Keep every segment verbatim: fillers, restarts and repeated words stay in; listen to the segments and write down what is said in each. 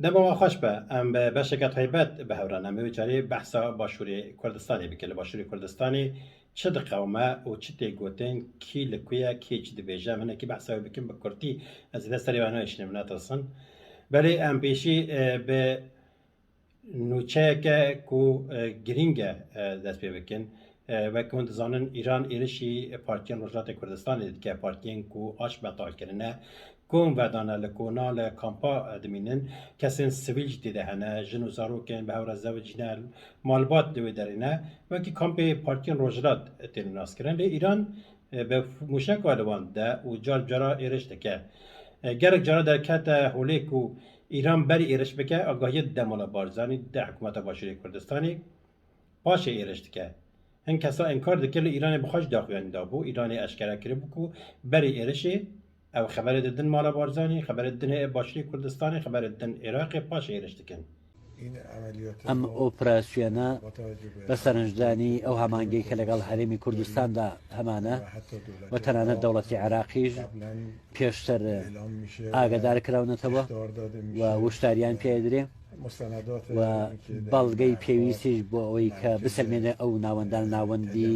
Dema we xweş be, em bi beşeke taybet bi hev re ne. Em ê wê carê behsa Başûrê Kurdistanê bikin. Li Başûrê Kurdistanê çi diqewime û çi tê gotin, kî li ku ye, kê çi dibêje, em hinekî behsa wê bikin bi kurtî. Ez zêde serê we nayêşînim, netirsin. Belê em pêşî, e, bi nûçeyeke ku, e, girîng e, e, dest pê bikin. E, wek hûn dizanin, Îran êrişî partiyên Rojhilatê Kurdistanê dike, partiyên ku aş betal kirine, kom vedane, li kona, li kampa, e, dimînin. Kesên sivîl jî tê de hene, jin û zarokên bi hev re zewicîne, malbat li wê derê ne. Wekî kampê partiyên Rojhilat tên naskirin. Lê Îran, e, bi mûşeka li wan dide û car bi cara êriş dike. E, gelek cara derkete holê ku Îran berî êriş bike, agahiyê dide mala Barzanî, dide hikûmeta Başûrê Kurdistanê, paşê êriş dike. Hin kesa înkar dike, li Îranê bi xwe jî daxuyanî dabû. Îranê eşkere kiribû ku berî êrişê ew xeberê didin mala Barzanî, xeberê didin heyê Başûrê Kurdistanê, xeberê didin Iraqê, paşê êriş dikin. ئەم ئۆپراسیۆنە بە سەرنجدانی ئەو هەمانگەی کە لەگەڵ هەرێمی کوردستاندا هەمانە و تەنانەت دەوڵەتی عێراقیش پێشتر ئاگادار کراونەتەوە و وشداریان پێدرێ و بەڵگەی پێویستیش بۆ ئەوەی کە بسەلمێنێ ئەو ناوەندان ناوەندی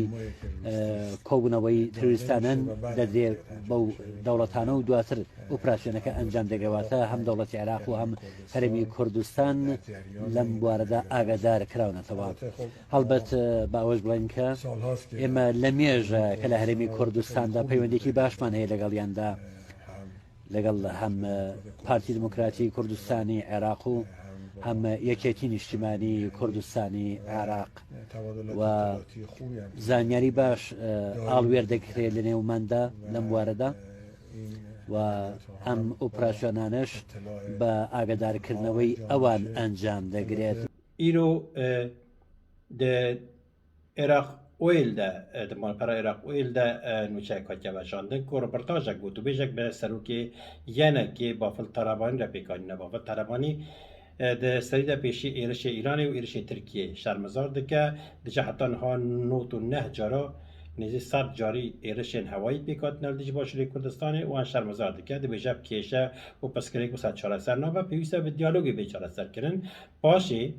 کۆبوونەوەی تروریستانن دەدرێ بەو دەوڵەتانە و دواتر ئۆپراسیۆنەکە ئەنجام دەگەواتە هەم دەوڵەتی عێراق و هەم هەرێمی کوردستان لەم بوارەدا ئاگادار کراونەتەوە. هەڵبەت بە ئەوەش بڵێن کە ئێمە لە مێژە کە لە هەرێمی کوردستاندا پەیوەندێکی باشمان هەیە لەگەڵیاندا، لەگەڵ هەم پارتی دیموکراتی کوردستانی عێراق و هەم یەکێتی نیشتیمانی کوردستانی عێراق و زانیاری باش ئاڵوێر دەکرێت لە نێوماندا لەم بوارەدا و ئەم ئۆپراسیۆنانەش بە ئاگادارکردنەوەی ئەوان ئەنجام دەگرێت. Îro, e, di Iraq Oil de, e, di malpera Iraq Oil de, e, nûçeyek hatiye veşandin ku reportajek, gotûbêjek bi serokê Y N K'ê Bafil Talebanî re pêk anîne. Bafil Talebanî, e, di serî de pêşî êrişê Îranê û êrişê Tirkiyê şermezar dike. Dije heta niha nod û neh cara, nêzî sed carî êrişên hewayî pêk hatine li dijî Başûrê Kurdistanê û wan şermezar dike. Dibêje bi kêşe û pirsgirêk wisa çareser nabe, pêwîst e bi diyalogê bê çareserkirin. Paşê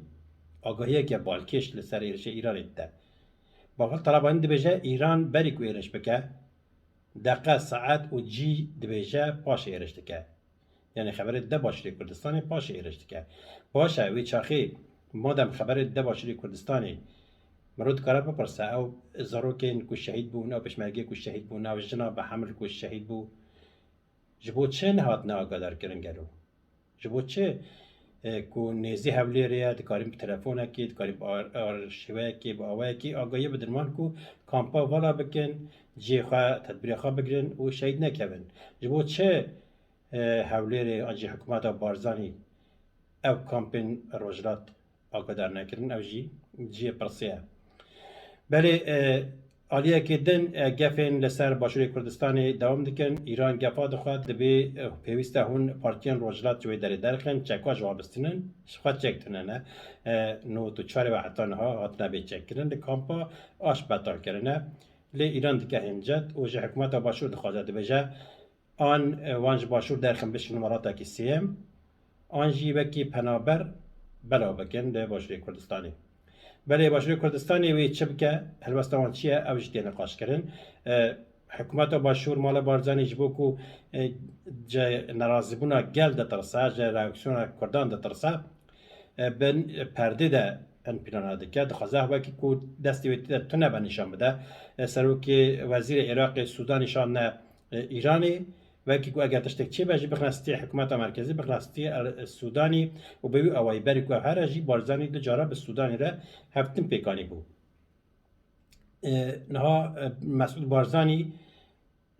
agahiyeke balkêş li ser êrişê Îranê dide. Bafil Talebanî dibêje, Îran berî ku êriş bike, deqe, saet û cî dibêje paşê êriş dike. Yanî xeberê dide Başûrê Kurdistanê, paşê êriş dike. Baş e, wê çaxê madem xeberê dide Başûrê Kurdistanê, mirov dikare bipirse, ew zarokên ku şehîd bûn, ew pêşmergeyê ku şehîd bûn, ew jina bi heml ku şehîd bû, ji bo çi nehatine agadarkirin gelo? Ji bo çi, e, ku nêzî Hewlêrê ye, dikarîn bi telefonekê, dikarîn bi ar-, arşîveyekê, bi awayekî agahiyê bidin wan ku kampa vala bikin, cihê xwe, tedbîrê xwe bigirin û şehîd nekevin? Ji bo çi, e, Hewlêrê an jî hikûmeta Barzanî ev kampên Rojhilat agadar nekirin, ew jî cihê pirsê ye. Belê, e, aliyekê din, e, gefên li ser Başûrê Kurdistanê dewam dikin. Îran gefa dixwe, dibê, e, pêwîst e hûn partiyên Rojhilat ji wê derê derxin, çeka ji wan bistînin, ji xwe çek tune ne. E, nod û çar ve heta niha hatine bê çekkirin, li kampa aş betal kirine. Lê Îran dike hincet û ji hikûmeta Başûr dixwaze, dibêje, an, e, wan ji Başûr derxin biçin welatekî sêyem, an jî wekî penaber belav bikin li Başûrê Kurdistanê. Belê Başûrê Kurdistanê wê çi bike, helwesta wan çi ye, ew jî tê niqaşkirin. E, hikûmeta Başûr, mala Barzanî ji bo ku, e, ji nerazîbûna gel ditirse, ji reaksiyona Kurdan ditirse, e, bin perdê de hin plana dike. Dixwaze wekî ku destê wê tê de tune be nîşan bide. E, serokê wezîrê Iraqê Sûdanî şandine, e, Îranê. Wekî ku eger tiştek çêbe jî bixine stê hikûmeta merkezî, bixine stê el-, Sûdanî û bi wî awayî berî ku ev here jî Barzanî du cara bi Sûdanî re hevtin pêk anîbû. E, niha, e, Mesûd Barzanî,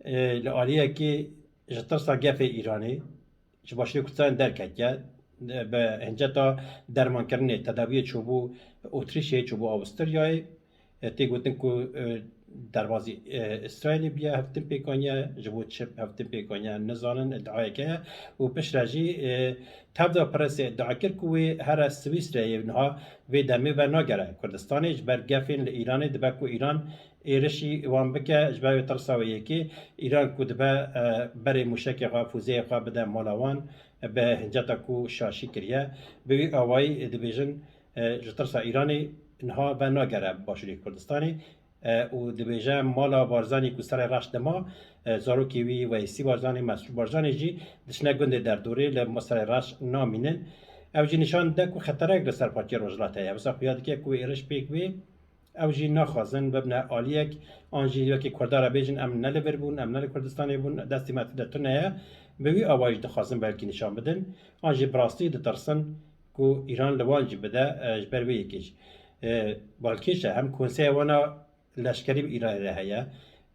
e, li aliyekê ji tirsa gefê Îranê ji Başûrê Kurdistanê derketiye, e, bi hinceta dermankirinê, tedawiyê çûbû Otrîşê, çûbû Awistiryayê. E, tê gotin ku, e, derbazî, e, Îsraîlê bûye, hevtin pêk aniye, ji bo çi hevtin pêk aniye nizanin, îdiayeke ye. Û piştre jî, e, tevda presê îdia kir ku wê here Swîsreyê niha vê demê venagere Kurdistanê, ji ber gefên li Îranê dibe ku Îran êrişî wan bike, ji ber wê tirsa wê yekê Îran ku dibe, e, berê mûşekê xwe, fûzeyê xwe bide mala wan, Bi hinceta ku şaşî kiriye, bi wî awayî dibêjin, e, ji tirsa Îranê niha venagere Başûrê Kurdistanê, e, û dibêje mala Barzanî ku serê reş dima, e, zarokê wî Weysî Barzanî, Mesrûr Barzanî jî diçine gundê derdorê, li serê reş namînin. Ew jî nîşan dide ku xeterek li ser Partiya Rojhilat heye. Wisa xuya dike ku êriş pêk bê, ew jî naxwazin bibine aliyek, an jî wekî Kurda re bêjin, em ne li vir bûn, em ne li Kurdistanê bûn, destê me tê de tune ye. Bi wî awayî jî dixwazin belkî nîşan bidin, an jî bi rastî ditirsin ku Îran li wan jî bide, e, ji ber wê yekê jî. E, balkêş e, hem konseya wana leşkerî bi Îranê re heye,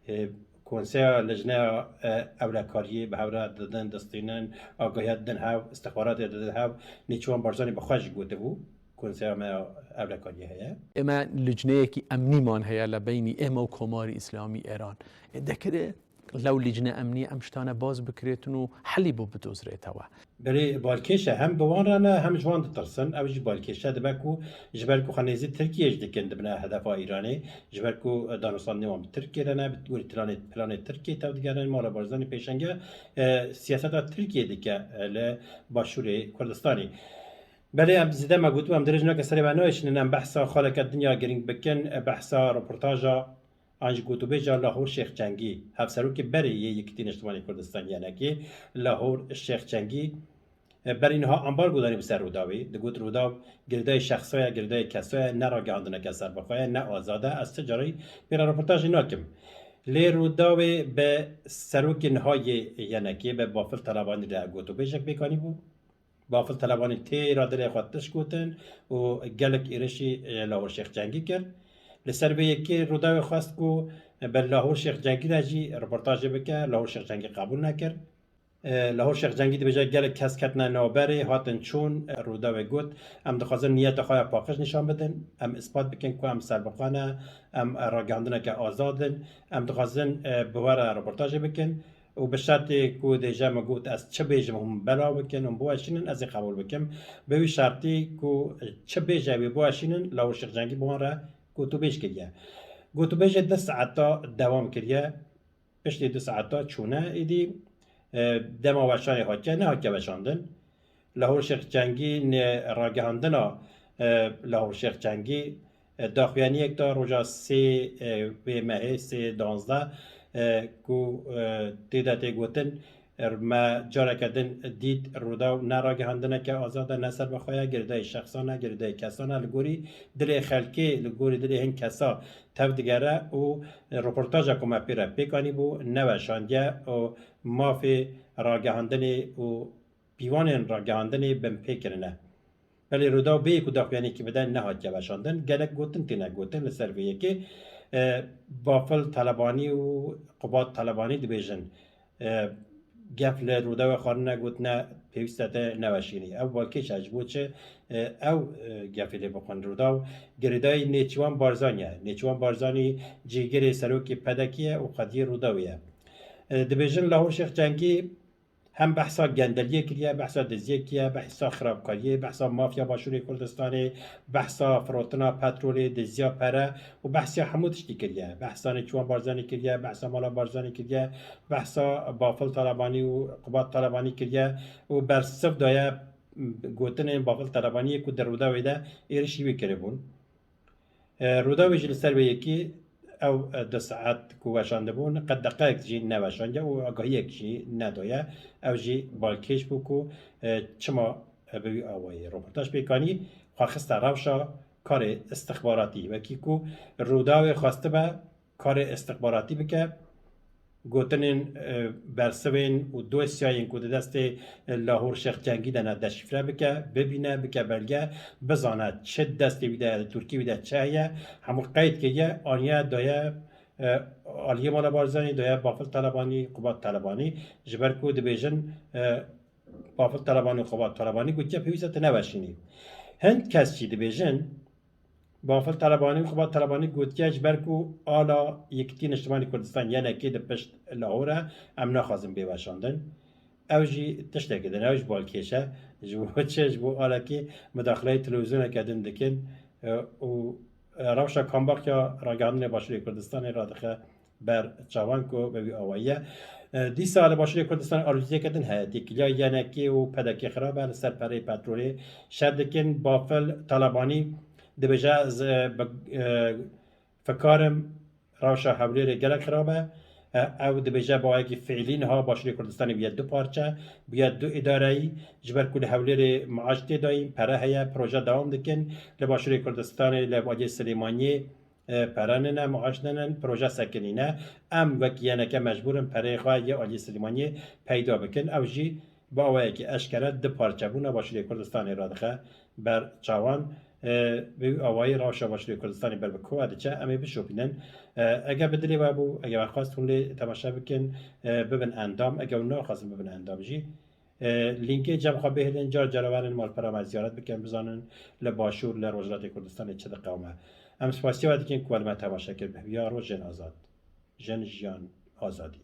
e, konseya lijneya, e, ewlekariyê bi hev re didin, distînin, agahiya didin hev, istixbaratê didin hev, Nêçîrvan Barzanî bi xwe jî gotibû, konseya me ya ewlekariyê heye. ئێمە لجنەیەکی ئەمنیمان هەیە لە بینی ئێمە و کۆماری ئیسلامی ئێران. دەکرێت لەو لجنە ئەمنی ئەم شتانە باز بکرێتن و حەلی بۆ بدۆزرێتەوە. Belê balkêş e, hem bi wan re ne, hem ji wan ditirsin. Ew jî balkêş e, dibe ku ji ber ku xwe nêzî Tirkiyê jî dikin, dibine hedefa Îranê. Ji ber ku danûstandinê wan bi Tirkiyê re ne, bi gorî planê, planê Tirkiyê tev digerin, mala Barzanî pêşenge, e, siyaseta Tirkiyê dike, e, li Başûrê Kurdistanê. Belê em zêde me gotibû, em dirêj nake serê me nayêşînin, em behsa xaleke dinya girîng bikin, e, behsa reportaja an jî gotûbêja Lahor Şêx Cengî, hevserokê berê yê Yekîtî Niştimanê Kurdistan, Y N K'ê, Lahor Şêx Cengî, e, berî niha ambargo danî bi ser Rûdawê. Digot Rûdaw girêdayî şexsa ye, girêdayî kesa ye, ne ragihandineke serbixwe ye, ne azad e. Ez ti carî pê re reportajê nakim. Lê Rûdawê bi serokê niha yê Y N K'ê, bi Bafil Telebanî re gotûbêjek pêk anîbû. Bafil Telebanî têra dilê xwe tişt gotin û gelek êrişî, e, Lahor Şêx Cengî kir. Li ser vê yekê Rûdawê xwest ku bi Lahor Şêx Cengî re jî reportajê bike, Lahor Şêx Cengî qebûl nekir. E, Lahor Şêx Cengî dibêje gelek kes ketine navberê, hatin çûn, e, Rûdawê got, em dixwazin niyeta xwe ya paqij nîşan bidin, em îspat bikin ku em serbixwe ne, em, e, ragihandineke azad in, em dixwazin, e, bi we re reportajê bikin. û bi şertê ku dêje min got, ez çi bêjim hûn belav bikin, hûn biweşînin, ez ê qebûl bikim. Bi wî şertî ku çi bêje wê biweşînin, Lahor Şêx Cengî bi wan re gotûbêj kiriye. Gotûbêjê du saeta dewam kiriye. Piştî du saeta çûne êdî, e, dema weşanê hatiye, nehatiye weşandin. Lahor Şêx Cengî ne ragihandina, e, Lahor Şêx Cengî, e, daxuyaniyek da roja sê, e, vê mehê, sê danzdeh, e, ku, e, tê de tê gotin, e, me careke din dît Rûdaw ne ragihandineke azad e, ne serbixwe ye, girêdayî şexsan e, girêdayî kesan e, li gorî dilê xelkê, li gorî dilê hin kesa tev digere û, e, reportaja ku me pê re pêk anîbû, neweşandiye û mafê ragihandinê û pîvanên ragihandinê binpê kirine. Belê Rûdaw bêyî ku daxuyaniyekî bide nehatiye weşandin. Gelek gotin têne gotin li ser vê yekê. E, Bafil Telebanî û Qubat Telebanî dibêjin, e, gef li Rûdawê xwarine gotine pêwîst e te neweşînî. Ew balkêş e, ji bo çi, e, ew, e, gefê lê bixwin. Rûdaw girêdayî Nêçîwan Barzanî ye. Nêçîwan Barzanî cîgirê serokê P D K'ê ye û qediyê Rûdawê ye. E, dibêjin Lahor Şêx Cengî hem behsa gendeliyê kiriye, behsa diziyê kiriye, behsa xirabkariyê, behsa mafya Başûrê Kurdistanê, behsa firotina petrolê, diziya pere û behsiya hemû tiştî kiriye. Behsa Nêçîrvan Barzanî kiriye, behsa mala Barzanî kiriye, behsa Bafil Telebanî û Qubat Telebanî kiriye û bersiv daye gotinên Bafil Telebaniyê ku di Rûdawê de êrişî wî kiribûn. E, Rûdawê jî li ser vê yekê ew, e, du saet ku weşandibûn, qet deqeyek jî neweşandiye û agahiyek jî nedaye. Ew jî balkêş bû ku, e, çima, e, bi wî awayî roportaj pêk anî, xwe xiste rewşa karê istixbaratî. Wekî ku Rûdawê xwestibe karê istixbaratî bike, gotinên, e, bersivên û dosyayên ku di destê, e, Lahor Şêx Cengî de ne deşîfre bike, bibîne, bike belge, bizane çi destê wî de ye, di tûrkê wî de çi heye, hemû qeyd kiriye, aniye daye, e, aliyê mala Barzanî, daye Bafil Telebanî, Qubat Telebanî, ji ber ku dibêjin, e, Bafil Telebanî û Qubat Telebanî gotiye pêwîst e tu neweşînî. Hin kes jî dibêjin, Bafil Telebanî û Qubat Telebanî gotiye, ji ber ku ala Yekîtî Niştimanî Kurdistan, Y N K, di pişt Lahor e, em naxwazin bê weşandin. Ew jî tiştekê din, ew jî balkêş e. Ji bo çi? Ji bo alekê mudaxileyê televîzyoneke din dikin, e, û, e, rewşa kambaxiya ragihandinê Başûrê Kurdistanê radixe ber çavan ku bi wî awayî ye. E, dîsa li Başûrê Kurdistanê aloziyeke din heye. Têkiliya Y N K û P D K xirab e, li ser pereyê petrolê şer dikin. Bafil Talabanî dibêje, ez, e, bi, e, fikarim rewşa Hewlêrê gelek xirab e. E, ew dibêje bi awayekî fiîlî niha Başûrê Kurdistanê bûye du parçe, bûye du îdareyî. Ji ber ku li Hewlêrê maaş tê dayîn, pere heye, proje dewam dikin. Li Başûrê Kurdistanê li aliyê Silêmaniyê e, pere nine, maaş nine, proje sekinîne. Em wek Y N K mecbûr in pereyê xwe yê aliyê Silêmaniyê peyda bikin. Ew jî bi awayekî eşkere du parçebûna Başûrê Kurdistanê radixe ber çavan. E, bi wî awayî rewşa Başûrê Kurdistanê ber bi ku ve diçe, em ê bişopînin. E, eger bi dilê we bû, eger we xwest hûn lê temaşe bikin, e, bibin endam. Eger hûn naxwestin bibin endam jî, e, lînkê cem xwe bihêlin, car cara werin malpera me ziyaret bikin, bizanin li Başûr, li Rojhilatê Kurdistanê çi diqewime. Em spasiya we dikin ku we li me temaşe kir. Bi hêviya rojên azad, jin, jiyan, azadî.